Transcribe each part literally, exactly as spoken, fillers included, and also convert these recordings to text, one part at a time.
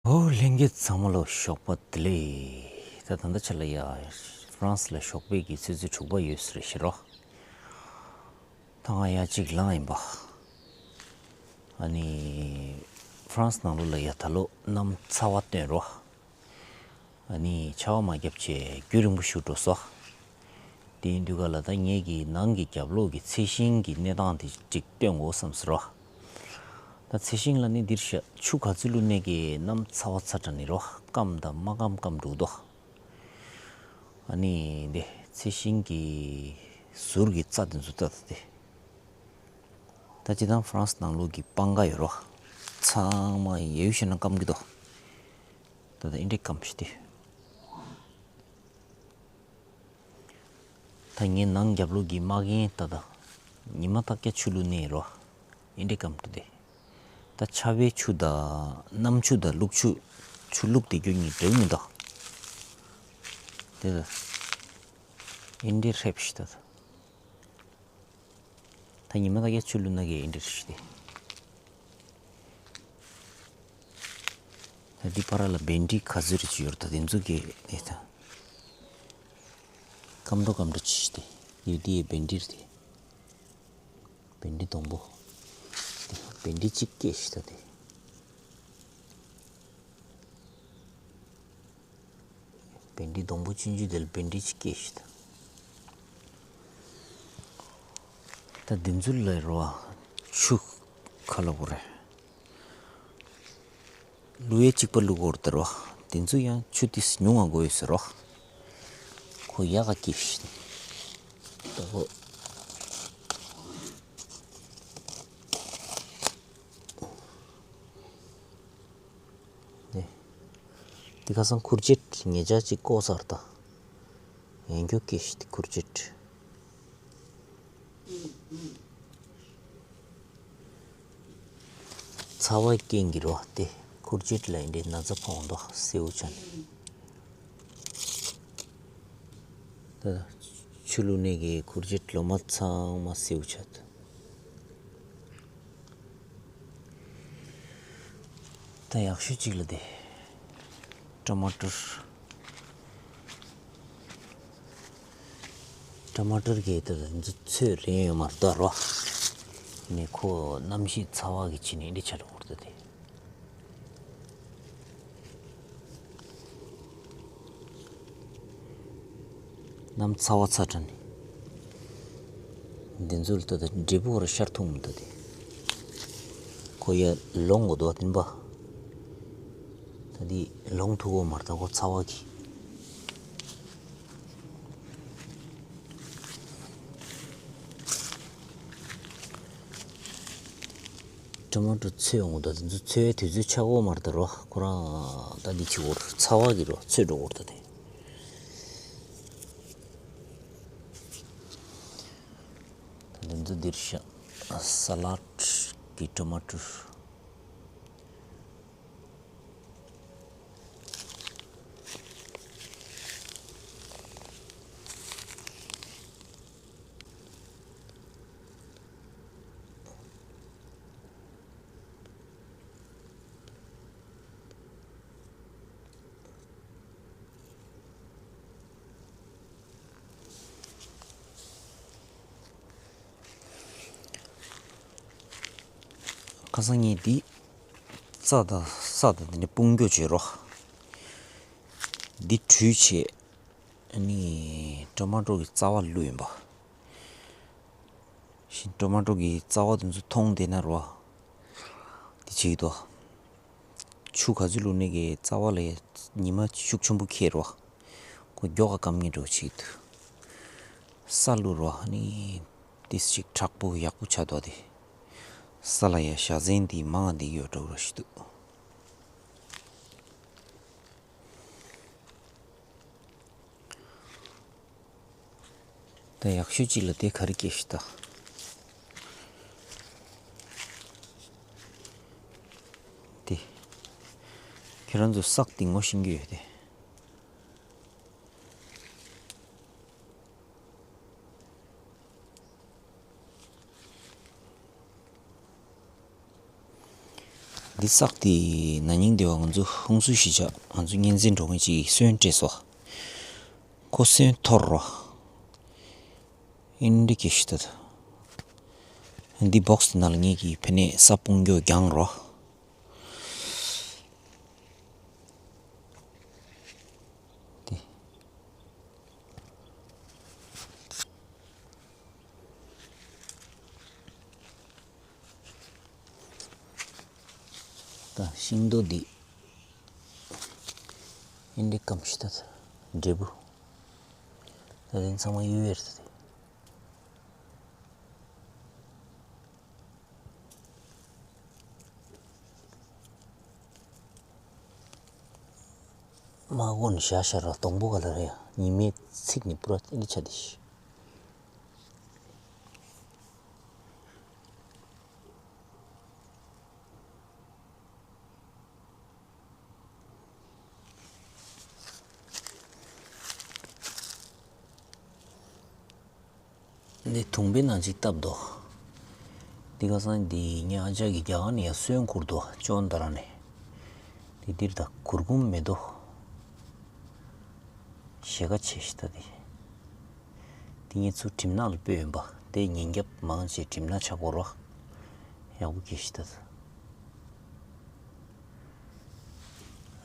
ཨོ་ལྷན་རྒྱས་ཚང་མ་ལ་ཞོགས་པ་བདེ་ལེགས། ད་ད་ལྟ་ཆ་ལ་ཡ་ཧྥ་རན་སི་ལ་ཞོགས་པའི་གི་ཆུ་ཚོད་དྲུག་པ་ཡོད་ས་རེད་ཤག་རོ། ད་ང་ཡ་གཅིག་ལངས་ཡིན་པ། ཨ་ནི་ཧྥ་རན་སི་ནང་ལོགས་ལ་ཡ་ད་ལོ་གནམ་ཚ་བ་བཏོན་རོ། ཨ་ནི་ཆར་པ་མ་བརྒྱབ་བྱས་རྒྱུན་རིང་པོ་ཞིག་འགྲོ་སོང་། དེ་ཡིན་དུས་ག་ལ་ད་ངེད་ཀྱི་ནང་གི་རྒྱབ་ལོགས་ཀྱི་ཚལ་ཤིང་གི་གནས་སྟངས་དེ་ཅིག་སྟོན་དགོས་བསམ་ཟེར་རོ། ད་ཚལ་ཤིང་ལ་ནི་འདིར་ཤ་ཆུ་ག་ཚོད་བླུགས་ནས་ཀྱི་གནམ་ཚ་བ་ཚ་དྲགས་ནི་རོ། སྐམ་དང་མ་སྐམ་སྐམ་འགྲོ་གི་འདུག་ཨ་ནི་འདི་ཚལ་ཤིང་གི་ཟུར་གྱི་རྩྭ་དེ་ཚོ་ལྟ་ད་དེ། ད་སྤྱིར་བཏང་ཧྥ་རན་སི་ནང་ལོགས་ཀྱི་སྤང་ཁ་ཡོད་རོ། ཚང་མ་ཡ་ཡུལ་ཤ་ན་སྐམ་གི་འདུག་ད་ད་ཨིན་འདྲེ་སྐམ་ཤི་དེ། ད་ངའི་ནང་རྒྱབ་ལོགས་ཀྱི་མ་གིན་ད་ད། ཉི་མ་ལྟག་རྒྱ་ཆུ་བླུགས་ནས་རོ། ཨིན་འདྲེ་སྐམ་དུ་དེ། ད་ཆར་པའི་ཆུ་ད། གནམ་ཆུ་ད་བླུགས་ཆུ། ཆུ་བླུགས་དེ་རྒྱུ་གཉིས་འདྲ་མི་འདུག་དེ་ད། ཨིན་འདྲེ་ཧྲེབ་ཤི་ད་ད། ད་ཉི་མ་ལྟག་རྒྱ་ཆུ་བླུགས་ན་གི་ཨིན་འདྲེ་ཧྲེབ་ཤི་དེ། ད་འདི་པར་ལ་བེན་ཌི་ག་ཚོད་རེ་ཅིག་ཡོད་རེད། ད་དེ་ཚོ་གི་ནས་ད། སྐམ་འགྲོ་སྐམ་འགྲོ་ཅིག་སྟེ། ཡོད་དེ་བེན་ཌི་རེད་དེ། བེན་ཌི་སྡོང་པོ། བེན་ཌི་གཅིག་སྐྱེས་ཤི་ད་དེ། བེན་ཌི་སྡོང་པོ་ཆུང་ཆུང་དེ་ལ་བེན་ཌི་གཅིག་སྐྱེས་ཤི་ད། ད་འདི་ཚོ་ལ་རོ། ཆུ་ག་ལ་བོ་རེད། བླུགས་ཡས་གཅིག་པ་བླུགས་དགོས་རེད་ད་རོ། དེ་ཚོ་ཡང་ཆུ་ཏིས་ཉུང་ང་དགོས་ཡོད་ཟེར་རོ། ཁོ་ཡག་ག་སྐྱིད་ཤི། ད་ཁོ། ནས། དེ་ཁ་སང་ཁུར་ཆེད་ངེད་ཅག་ཅིག་བཀོག་ཚར་ད། ཡང་སྐྱོ་སྐྱིད་ཤི་དེ་ཁུར་ཆེད། ཚ་བའི་རྐྱེན་གྱིས་རོ་དེ་ཁུར་ཆེད་ལ་ཡིན་དེ་ན་ཚ་ཕོག་འདུག་སེའུ་ཆ་ནས། ད་ཆུ་བླུགས་ནས་ཀྱི་ཁུར་ཆེད་ལོ་མ་ཚང་མ་སེའུ་ཆ་དུ། ད་ཡག་ཤོས་གཅིག་ལ་དེ། ཊ་མ་ཊར། ཊ་མ་ཊར་གྱི་དེ་ཚོ་ཚོས་རན་ཡོད་མ་རེད་ད་རོ། ནས་ཁོ་གནམ་གཤིས་ཚ་བ་གི་ཕྱི་ནས་འདི་ཆ་རུ་འོར་ད་དེ། གནམ་ཚ་བ་ཚ་དྲགས་ནས། འདི་ཚོ་ལ་ལྟ་ད་འབྲས་བུ་བར་ཤར་ཐུབ་མི་འདུག་སྟེ། ཁོ་ཡ་ལོང་གོ་དོ་བདེན་པ། ད་འདི་ལོང་ཐུབ་གོ་མ་རེད་ད་ཁོ་ཚ་བ་གི། ཊ་མ་ཊོ་ཚོས་ཡོང་གོ་ད་འདི་ཚོ་ཚོས་དུས་ཚོད་ཆགས་གོ་མ་རེད་ད་རོ། ཁོ་རང་ད་འདི་ཆི་གོ་རེད་ཚ་བ་གི་རོ་ཚོས་འགྲོ་གོ་རེད་ད་དེ། ད་འདི་ཚོ་འདིར་ཤ་ས་ལད་ཀྱི་ཊོ་མ་ཊོ། ཁ་སང་ངས་འདི་རྩྭ་དང་ས་དང་དེ་ནས་སྤུངས་སྐྱོ་བྱས་རོགས། འདི་བྲུས་བྱས་ཨ་ནི་ཊོ་མ་ཊོ་གི་རྩ་བ་བླུགས་ཡིན་པ། ཞིང་ཊོ་མ་ཊོ་གི་རྩ་བ་དེ་ཚོ་མཐོང་བསྡད་ན་རོ། འདི་བྱེད་ཀྱི་འདུག་ཆུ་ག་ཚོད་བླུགས་ནས་ཀྱི་རྩ་བ་ལ་ཉི་མ་ཤུགས་ཆེན་པོ་ཁེལ་རོ། ཁོ་མགྱོགས་ཀ་སྐམ་ངེས་འགྲོ་ཆེད་དུ། ས་བླུགས་རོ་ནི། ཏིས་ཞིག་དྲག་པོ་ཡག་པོ་ཆགས་འདུག་དེ། ས་ལ་ཡ་བཞའ་ཚན་འདི་མང་འདི་ཡོད་འགྲོ་རོ་ཞིག་འདུག་ད་ཡག་ཤོས་གཅིག་ལ་དེ་ག་རེ་སྐྱེས་ཤི་ད། དེ། ཁྱེད་རང་ཚོ་སག་དེ་ངོ་ཤེས་ཀྱི་ཡོད་དེ། འདི་བསགས་ཏེ་ན་ནིང་དེ་བ་ང་ཚོ་ཧུང་སུའུ་གཞིས་ཆགས་ང་ཚོ་གཉེན་ཚན་འགྲོ་མཁན་ཅིག་གིས་སོན་སྤྲད་སོང་། ཁོ་སོན་འཐོར་རོ། ཨིན་འདི་གེ་ཤི་ཏ། འདི་བོག་སི་དེ་ནང་ལ་ངེད་ཀྱིས་ཕ་ནས་ས་སྤུངས་རྒྱོ་རྒྱང་རོ། འདི། ད་ཤིང་རྡོ་འདི། ཨིན་འདི་སྐམ་ཤི་ཏ། འབྲས་བུ། ད་དེ་ཚང་མ་གཡུ་ཡེར་ཏེ། མ་གོ་ནི་ཤ་ཤ་ར་སྡོང་པོ་ག་ལ་རེ་ཡ་ཉི་མའི་ཚིག་ནི་པུ་ར་ཨིན་འདི་ཆ་དེ་ཤི། འདི་དུང་པའི་ནང་ཅིག་བཏབ་དོ། འདི་ཁ་སང་འདི་ངའི་ཨ་ཅག་གིས་རྒྱ་གར་ནས་ཡར་སོན་ཁུར་དོ་ཅོན་ཏ་ར་ནས། འདི་འདིར་ད་གུར་གུམ་མེད་དོ། ཞེ་ཁ་ཆེ་ཤི་ད་འདི། འདི་ངེད་ཚོ་གྲིམ་ནག་ལ་སྤོས་ཡོན་པ་དེ་ཉིན་རྒྱབ་མང་ཆེ་གྲིམ་ནག་ཆག་གོ་རོ། ཡག་པོ་གི་ཤི་ད།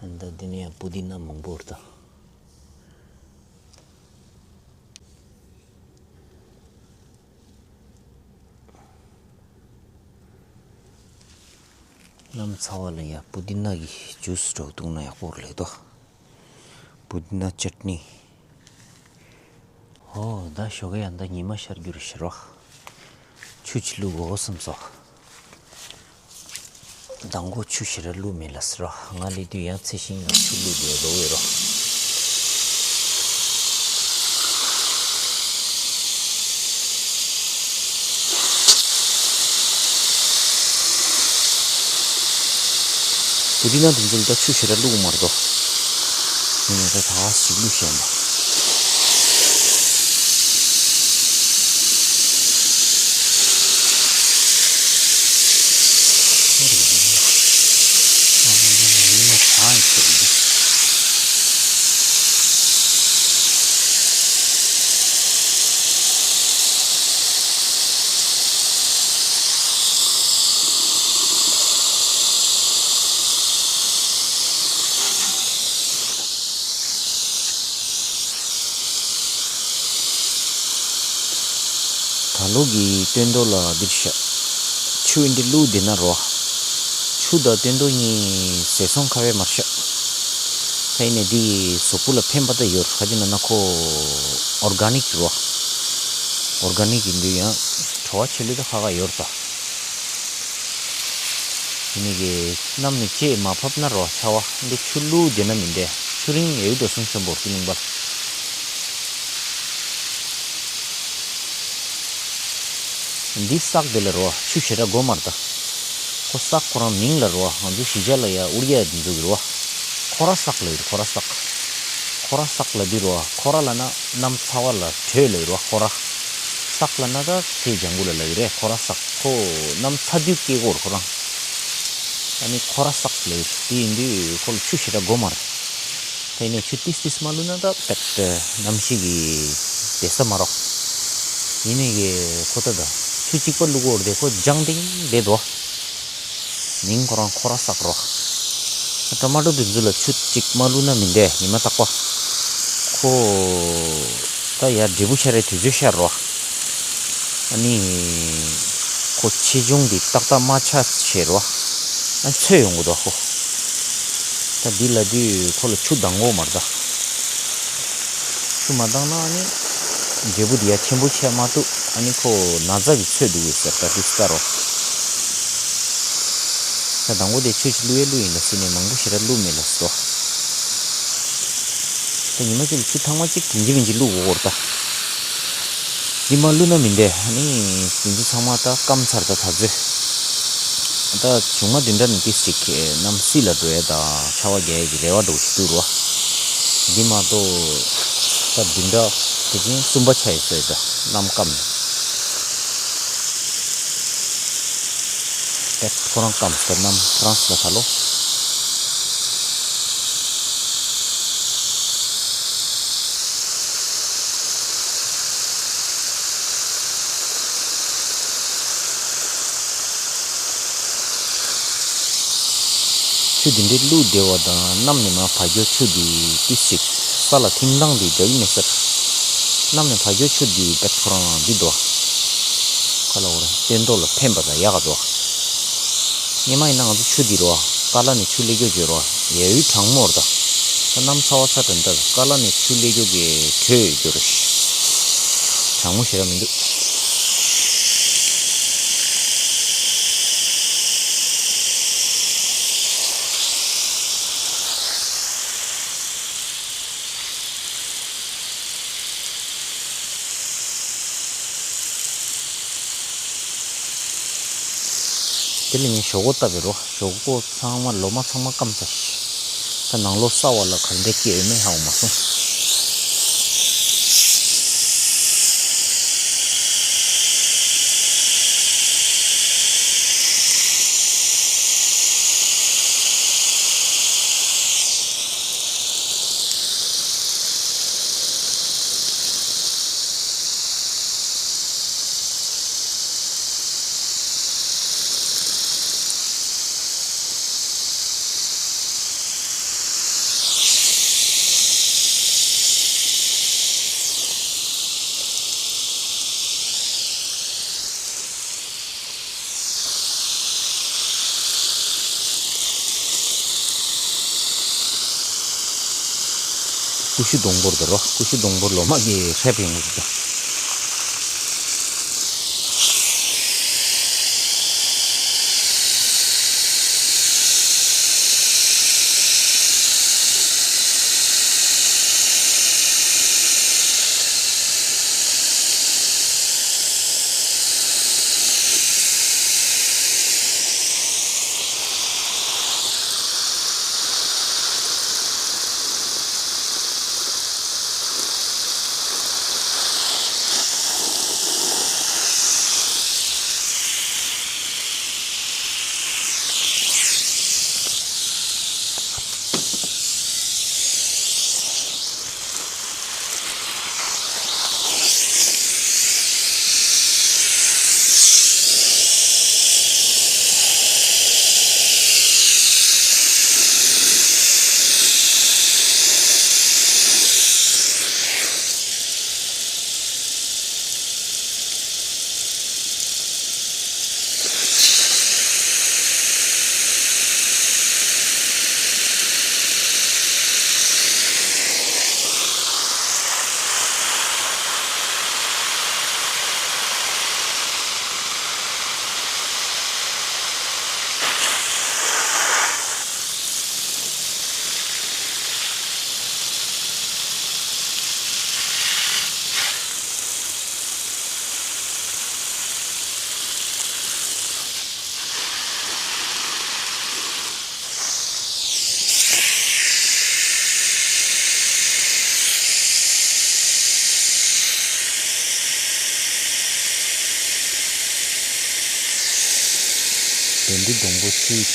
ཨ་ད་འདི་ནས་ཡང་པུ་དི་ན་མང་པོ་རེད་ད། གནམ་ཚ་བ་ལ་ཡང་པུ་དི་ན་གི་ཇུས་འདྲ་བོ་བཏུང་ན་ཡག་པོ་རེད་ལེ་དོ། པུ་དི་ན་ཅཊ་ནི། ཨོ་ད་ཞོགས་ཀས་ཡང་ད་ཉི་མ་ཤར་རྒྱུ་རེད་ཤི་རོ། ཆུ་ཅིག་བླུག་དགོས་བསམ་སོང་། མདང་དགོང་ཆུ་ཞེ་དྲག་བླུགས་མེད་ལ་ཟེར་རོ། ང་སླེབས་དུས་ཡང་ཚེ་ཤིང་ལ་ཆུ་བླུགས་དེ་རོ་བས་རོ། པུ་དི་ན་དེ་ཚོ་ལ་ད་ཆུ་ཞེ་དྲག་བླུགས་མ་རེད་དོ། ཡིན་ནའི་ད་ད་ག་ཞིག་བླུགས་བཞག་ན། ད་ལོ་གི་སྟོན་ཐོག་ལ་འདིར་ཤ། ཆུ་འདི་བླུགས་བསྡད་ན་རོ། ཆུ་དང་སྟོན་ཐོག་གཉིས་ཟད་སོང་ཁ་བས་མར་ཤ། ད་ཡིན་ནའི་འདི་གཟུགས་པོ་ལ་ཕན་པ་ད་ཡོད་ར། ཁ་ཅིག་ན་ན་ཁོ་ཨོར་ག་ནིག་རོ། ཨོར་ག་ནིག་ཡིན་དུས་ཡང་བྲོ་བ་ཆེ་ལོས་ད་ཁ་ཁ་ཡོད་ར་ད། ཡིན་ནའི་གི་གནམ་ནས་ཅེས་མ་ཕབ་ན་རོ་ཆ་བ་འདི་ཆུ་བླུགས་བསྡད་ན་མི་འདྲ། ཆུ་རིང་ཡོད་དོ་སོང་ཆེན་པོར་ཏི་ལུང་པར། འདི་བསགས་དེ་ལ་རོ་ཆུ་ཞེ་དྲག་དགོས་མ་རེད་ད། ཁོ་བསགས་ཁོ་རང་མིང་ལ་རོ་ང་ཚོ་གཞིས་ཆགས་ལ་ཡ་ཨུར་ཡ་འདི་འཛུགས་རོ། ཁོ་ར་བསགས་ལ་ཡོད་ཁོ་ར་བསགས། ཁོ་ར་བསགས་ལ་འདི་རོ་ཁོ་ར་ལ་ན་གནམ་ཚ་བ་ལ་དྲོད་ལ་ཡོད་རོ་ཁོ་ར། བསགས་ལ་ན་ད་དེ་ལྗང་གུ་ལ་ལ་ཡོད་རེད་ཁོ་ར་བསགས་ཁོ་གནམ་ཚ་དུས་སྐྱེ་གོ་ར་ཁོ་རང་། ཨ་ནི་ཁོ་ར་བསགས་ལ་ཡོད་དེ་ཡིན་དུས་ཁོ་ལ་ཆུ་ཞེ་དྲག་དགོས་མ་རེད། དེ་ནས་ཆུ་ཏིས་ཏིས་མ་བླུགས་ན་ད་པེད་གནམ་གཤིས་ཀྱི་བདེ་ས་མ་རོགས། ཡིན་ནའི་གི་ཁོ་ད་ད་ཆུ་གཅིག་པ་བླུགས་འོར་དེ་ཁོ་ལྗང་ཏིང་བསྡད་དོ། མིང་ཁོ་རང་ཁོ་ར་བསགས་རོ། ཊོ་མ་ཊོ་དེ་ཚོ་ལ་ཆུ་གཅིག་མ་བླུགས་ན་མི་འདས་ཉི་མ་རྟག་པ། ཁོ་ད་ཡར་འབྲས་བུ་ཤར་རེ་དུས་ཚོད་ཤར་རོ། ཨ་ནི། ཁོ་ཆེ་ཆུང་འདི་ཏག་ཏག་མ་ཆགས་བྱེད་རོ། ཨ་ཚོས་ཡོང་གི་འདུག་ཁོ། ད་འདི་ལ་དུས་ཁོ་ལ་ཆུ་ལྡང་གོ་མ་རེད་ད། ཆུ་མ་ལྡང་ན་ཨ་ནི། འབྲས་བུ་འདི་ཡ་ཆེན་པོ་ཆེ་མ་ཐུབ་ཨ་ནི་ཁོ་ན་ཚ་གི་ཚོད་འདུག་ཟེར་ད་དུས་ལྟ་རོ། ད་དང་པོ་དེ་ཆུ་ཅིག་བླུགས་ཡས་བླུགས་ཡིན་ལ་ཟེར་ནས་མང་པོ་ཞེ་དྲག་བླུགས་མེད་ལ་ཟེར་ཏོ། ད་ཉི་མ་གཅིག་ལ་ཆུ་ཐང་མ་གཅིག་དེ་འཇི་མིན་གྱི་བླུགས་དགོས་སྐོར་ད། འདི་མ་བླུགས་ན་མི་འདས་ཨ་ནི་དེ་ཚོ་ཚང་མ་ད་སྐམ་ཚར་ད་ད་ཚོད། ད་བྱུང་མ་བདུན་ཕྲག་ནས་ཏིས་ཅིག་གནམ་བསིལ་ལ་འགྲོ་ཡས་ད་ཆར་པ་རྒྱག་ཡས་ཀྱི་རེ་བ་འགྲོ་ཞིག་འདུག་རོ། འདི་མ་གཏོགས་ད་བདུན་ཕྲག་དེ་བཞིན་གསུམ་པ་ཆགས་ཡོད་ས་ཡོད་ད་གནམ་སྐམ་ནས། ད་ཁོ་རང་སྐམ་སྟེ་གནམ་ཧྥ་རན་སི་ལ་ད་ལོ། ཆུ་དེ་འདྲའི་བླུགས་བདེ་བ་དང་གནམ་ནས་མར་བབས་རྒྱུ་ཆུ་དེ་ཏི་སིག་ས་ལ་ཐིམ་ཐང་དེ་འདྲ་ཡིན་མི་སྲིད། གནམ་ནས་བབས་རྒྱུ་ཆུ་དེ་བེད་ཁོ་རང་འདི་འདུག་ཁ་ལ་འོ་རེ་སྟོན་ཐོག་ལ་ཕན་པ་དང་ཡག་ག་འདུག་སྔོན་མ་ཡིན་ན་ང་ཚོ་ཆུ་འདི་རོ། ཀ་ལ་ནས་ཆུ་སླེབས་རྒྱུ་བརྗོད་རོ། ཡ་ཡུལ་གྲང་མོར་ད། ད་གནམ་ཚ་བ་ཚ་དྲན་ད་ཀ་ལ་ནས་ཆུ་སླེབས་རྒྱུ་གི་དྲོད་ཡོད་རྒྱུ་རེད། གྲང་མོ་ཞེ་དྲག་མི་འདུག་དེ་ལ་ངས་ཞོག་ཁོག་བཏབ་པའི་རོ། ཞོག་ཁོག་ཚང་མ་ལོ་མ་ཚང་མ་སྐམ་ཚར་ཤག་ད་ནང་ལོགས་གསར་བ་ལ་ག་འདྲ་སྐྱེས་ཡོད་མེད་ཧ་གོ་མ་སོང་། ཀུ་ཤུ་སྡོང་པོར་དོ་རོ། ཀུ་ཤུ་སྡོང་པོར་ལོ་མ་གི་ཧྲེབ་ཡོང་གི་འདུག་དེ་འདི་སྡོང་པོ་གཅིག་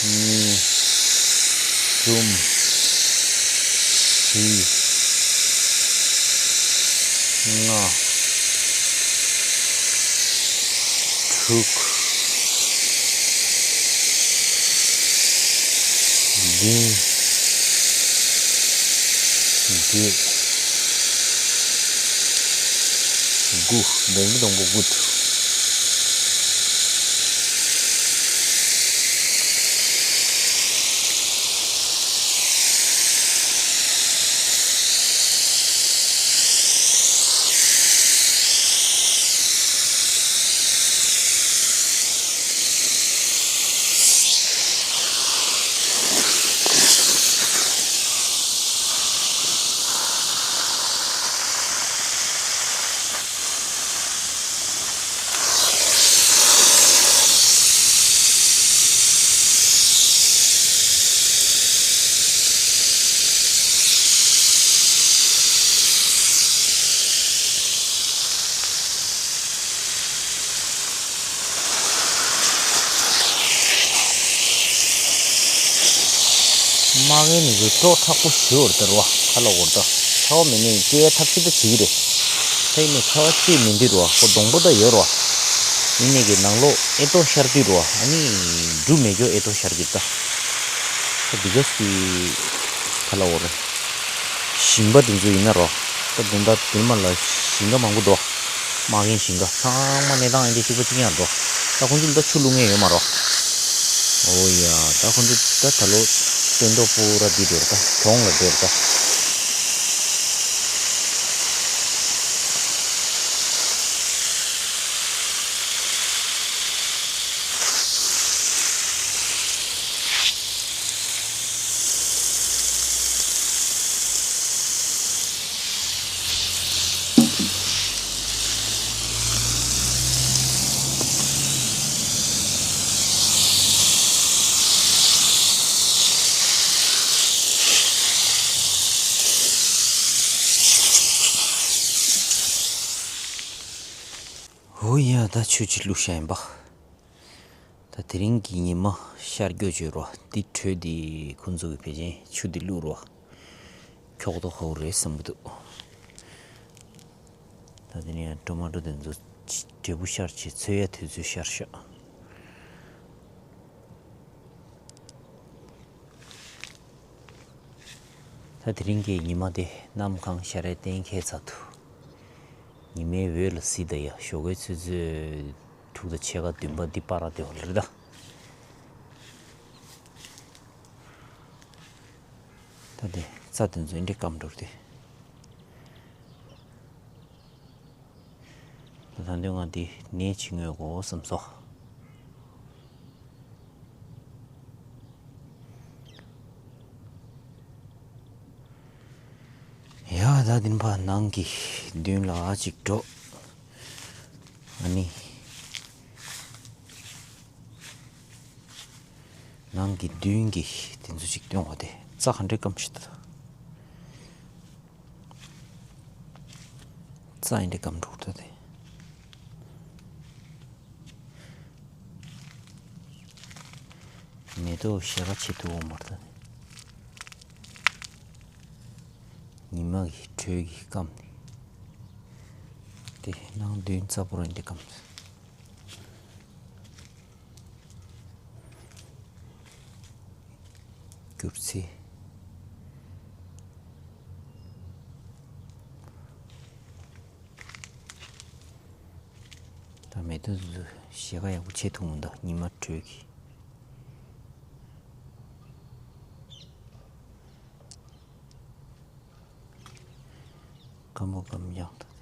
གཉིས། གསུམ། བཞི། ལྔ། དྲུག་བདུན། བརྒྱད། དགུ། དེ་འདྲ་སྡོང་པོ་དགུ་འདུག་མ་ངན་ནི་ཚོ་སྤྲོ་མཁྲེགས་པོ་ཞུ་བར་དར་བ་ཁ་ལོ་བར་ད་ཚ་བ་མེད་ནས་སྐྱེ་ཡ་ཐབས་ཤེས་ད་བྱེད་ཀྱི་རེད། ད་ཡིན་ནས་ཚ་བ་སྐྱེ་མི་འདུག་རོ། ཁོ་སྡོང་པོ་ད་ཡོད་རོ། ཡིན་ནས་ཀྱི་ནང་ལོགས་ཨེ་ཏོ་ཤར་དུས་རོ། ཨ་ནི་འབྲུ་མེད་རྒྱུ་ཨེ་ཏོ་ཤར་གྱི་ད། ད་འདི་ག་སི་ཁ་ལོ་བར་ཞིང་པ་དེ་ཚོ་ཡིན་ན་རོ། ད་དོན་དག་དེ་མ་ལ་ཞིང་ཁ་མང་པོ་འགྲོ། མ་རྒན་ཞིང་ཁ་ཚང་མ་གནས་སྟངས་ཨེ་འདྲ་གཅིག་པ་གཅིག་རྐྱང་འགྲོ། ད་ཁོང་ཚོ་ད་ཆུ་བླུག་མཁན་ཡོད་མ་རོ། ཨོ་ཡ། ད་ཁོང་ཚོ་ད་ད་ལོ་སྟོན་ཐོག་པུ་ར་འདི་འགྲོ་ར་ད་གྱོང་ལ་འགྲོ་ར་ད། ཧོ་ཡ། ད་ཆུ་ཅིག་བླུགས་བཞག་ཡིན་པ། ད་དེ་རིང་གི་ཉི་མ་ཤར་རྒྱུ་བྱོས་རོ། འདི་དྲོད་འདི་ཁོང་ཚོ་གི་ཕལ་ཆེར་ཆུ་འདི་བླུགས་རོ། འཁྱོག་ཏོ་ཧོ་རེད་བསམ་གི་འདུག་ད་དེ་ནས་ཊོ་མ་ཊོ་དེ་ཚོ་འབྲས་བུ་ཤར་ཆེ་ཚོད་ཡ་དུས་ཚོད་ཤར་ཤག་ད་དེ་རིང་གི་ཉི་མ་དེ་གནམ་གང་ཤར་རེ་གཏན་འཁེལ་ཚར་འདུག་ཉི་མའི་འོད་ལ་གཟིགས་ད་ཡ། ཞོགས་ཀའི་ཆུ་ཚོད་དྲུག་དང་ཕྱེད་ཀ་བདུན་པ་འདི་པར་དེ་འོ་ལེར་ད། ད་དེ་རྩྭ་དེ་ཚོ་འདི་འདྲའི་སྐམ་འགྲོ་རེད་དེ། ད་ད་འདོད་ང་འདི་ནས་ཕྱི་ངོས་གོ་བསམ་སོ། ཡ། ད་འདི་ཕར་ནང་གི་མདུན་ལ་ཅིག་འགྲོ། ཨ་ནི། ནང་གི་མདུན་གྱི་དེ་ཚོ་ཅིག་སྟོན་བ་དེ་རྩྭ་ག་འདྲའི་སྐམ་ཞིག་ད། རྩྭ་ཡིན་འདྲ་སྐམ་འགྲོ་ད་དེ། མེ་ཏོག་ཞལ་ཁ་ཕྱེ་ཐུབ་འོང་མ་རེད་ད། ཉི་མ་གི་དྲོད་ཀྱིས་སྐམ་ནས། དེ་ནང་མདུན་རྩྭ་ཕོར་འདི་སྐམ། སྒྱུར་རྩིས། ད་མེ་ཏོག་ཚོ་ཞལ་ཁ་ཡག་པོ་ཕྱེ་ཐུབ་འོང་ད་ཉི་མ་དྲོད་ཀྱིས། སྐམ་པོ་སྐམ་ཡག་ད།